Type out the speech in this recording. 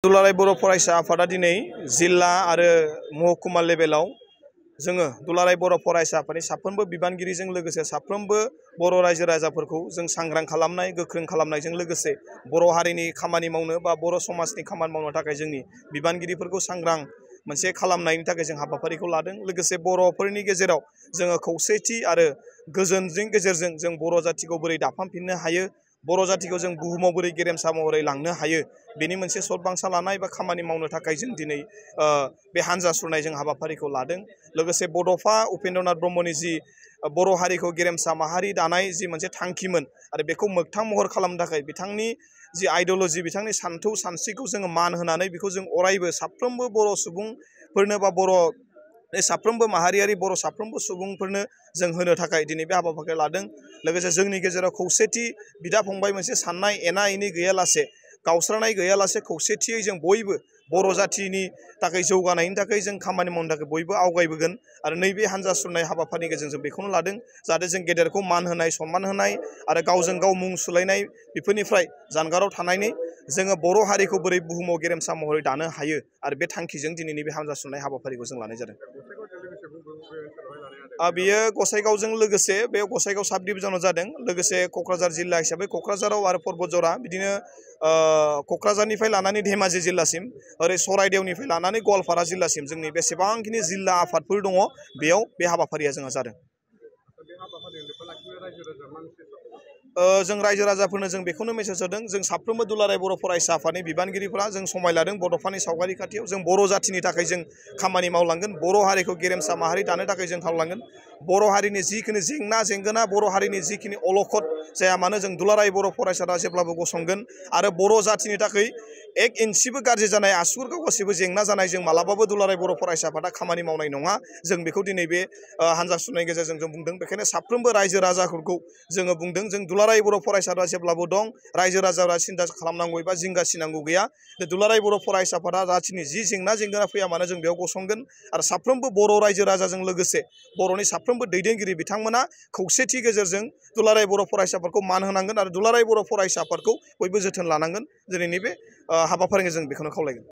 दुलाराय बर' फरायसा आफादा दिनै जिल्ला आरो महकुमा लेभेलाव जोङो दुलाराय बर' फरायसा आफादनि साफ्रोमबो बिबानगिरिजों लोगोसे साफ्रोमबो बर' रायजो राजाफोरखौ जों सांग्रां खालामनाय गोख्रों खालामनायजों लोगोसे बर' हारिनि खामानि मावनो बा बर' समाजनि खामानि मावनो थाखाय जोंनि बिबानगिरिफोरखौ सांग्रां मोनसे खालामनायनि थाखाय जों हाबाफारिखौ लादों। लोगोसे बर'फोरनि गेजेराव जोङो खौसेथि आरो गोजोननि गेजेरजों जों बर' जातिखौ बोरै दाफामफिननो हायो, बर' जातिखौ जों बुहुमाव बोरै गेरेमसा महरै लांनो हायो, बेनि मोनसे सतबांसा लानाय बा खामानि मावनो थाखाय जों दिनै बे हान्जा सुरनाय जों हाबाफारिखौ लादों। लोगोसे बड'फा उपेन्द्रनाथ ब्रह्मनि जि बर' हारिखौ गेरेमसा माहारि दानाय जि मोनसे थांखिमोन आरो बेखौ मोगथां महर खालामनो थाखाय बिथांनि जि आइडिय'लजि, बिथांनि सान्थौ सानस्रिखौ जोङो मान होनानै बेखौ जों अरायबो साफ्रोमबो बर' सुबुंफोरनो बा बर' साफ्रोमबो माहारियारि बर' साफ्रोमबो सुबुंफोरनो जों होनो थाखाय दिनै बे हाबाफारिखौ लादों। लोगोसे जोंनि गेजेराव खौसेथि बिदा फंबाय मोनसे साननाय एना एनि गैयालासे, गावस्रानाय गैयालासे खौसेथियै जों बयबो बर' जातिनि थाखाय जौगानायनि थाखाय जों खामानि मावनो थाखाय बयबो आवगायबोगोन आरो नैबे हान्जा सुरनाय हाबाफारिनि गेजेरजों बेखौनो लादों जाहाथे जों गेदेरखौ मान होनाय, सनमान होनाय आरो गावजों गाव मुं सुलायनाय बेफोरनिफ्राय जानगाराव थानानै जोङो बर' हारिखौ बोरै बुहुमाव गेरेमसा महरै दानो हायो आरो बे थांखिजों दिनैनि बे हान्जा सुरनाय हाबाफारिखौ जों लानाय जादों। बेयो गसाइगावजों लोगोसे बे गसाइगाव साब डिभिजनाव जादों। लोगोसे क'क्राझार जिल्ला हिसाबै क'क्राझाराव आरो पर्बतजरा, बिदिनो क'क्राझारनिफ्राय लानानै धेमाजि जिल्लासिम, ओरै सराइदेवनिफ्राय लानानै गवालपारा जिल्लासिम जोंनि बेसेबांखिनि जिल्ला आफादफोर दङ बेयाव बे हाबाफारिया जोंहा जादों। जों रायजो राजाफोरनो जों बेखौनो मेसेज होदों, जों साफ्रोमबो दुलाराय बर' फरायसा आफादनि बिबानगिरिफोरा जों समाय लादों बड'फानि सावगारि खाथियाव। जों बर' जातिनि थाखाय जों खामानि मावलांगोन, बर' हारिखौ गेरेमसा माहारि दानो थाखाय जों खावलांगोन। बर' हारिनि जिखिनि जेंना जेंगोना, बर' हारिनि जिखिनि अलखद जाया मानो, जों दुलाराय बर' फरायसाफ्रा जेब्लाबो गसंगोन आरो बर' जातिनि थाखाय एक इन्सिबो गाज्रि जानाय, आसुगुरखौ गासैबो जेंना जानाय जों मालाबाबो दुलाराय बर' फरायसा आफादा खामानि मावनाय नङा। जों बेखौ दिनै बे हान्जा सुरनायनि गेजेरजों जों बुंदों। बेखायनो साफ्रोमबो रायजो राजाफोरखौ जोङो बुंदों, जों दुलाराय बर' फरायसाफ्रा जेब्लाबो दं, रायजो राजाफ्रा सिन्था खालामनांगौ एबा जिंगासिनांगौ गैया। दुलाराय बर' फरायसा आफादा जातिनि जि जेंना जेंगोना फैया मानो जों बेयाव गसंगोन आरो साफ्रोमबो बर' रायजो राजाजों लोगोसे बर'नि साफ्रोमबो दैदेनगिरि बिथांमोना खौसेथि गेजेरजों दुलाराय बर' फरायसाफोरखौ मान होनांगोन आरो दुलाराय बर' फरायसा आफादखौ बयबो जोथोन लानांगोन। दिनैनि बे हाबाफारिजों जों बेखौनो खावलायगोन।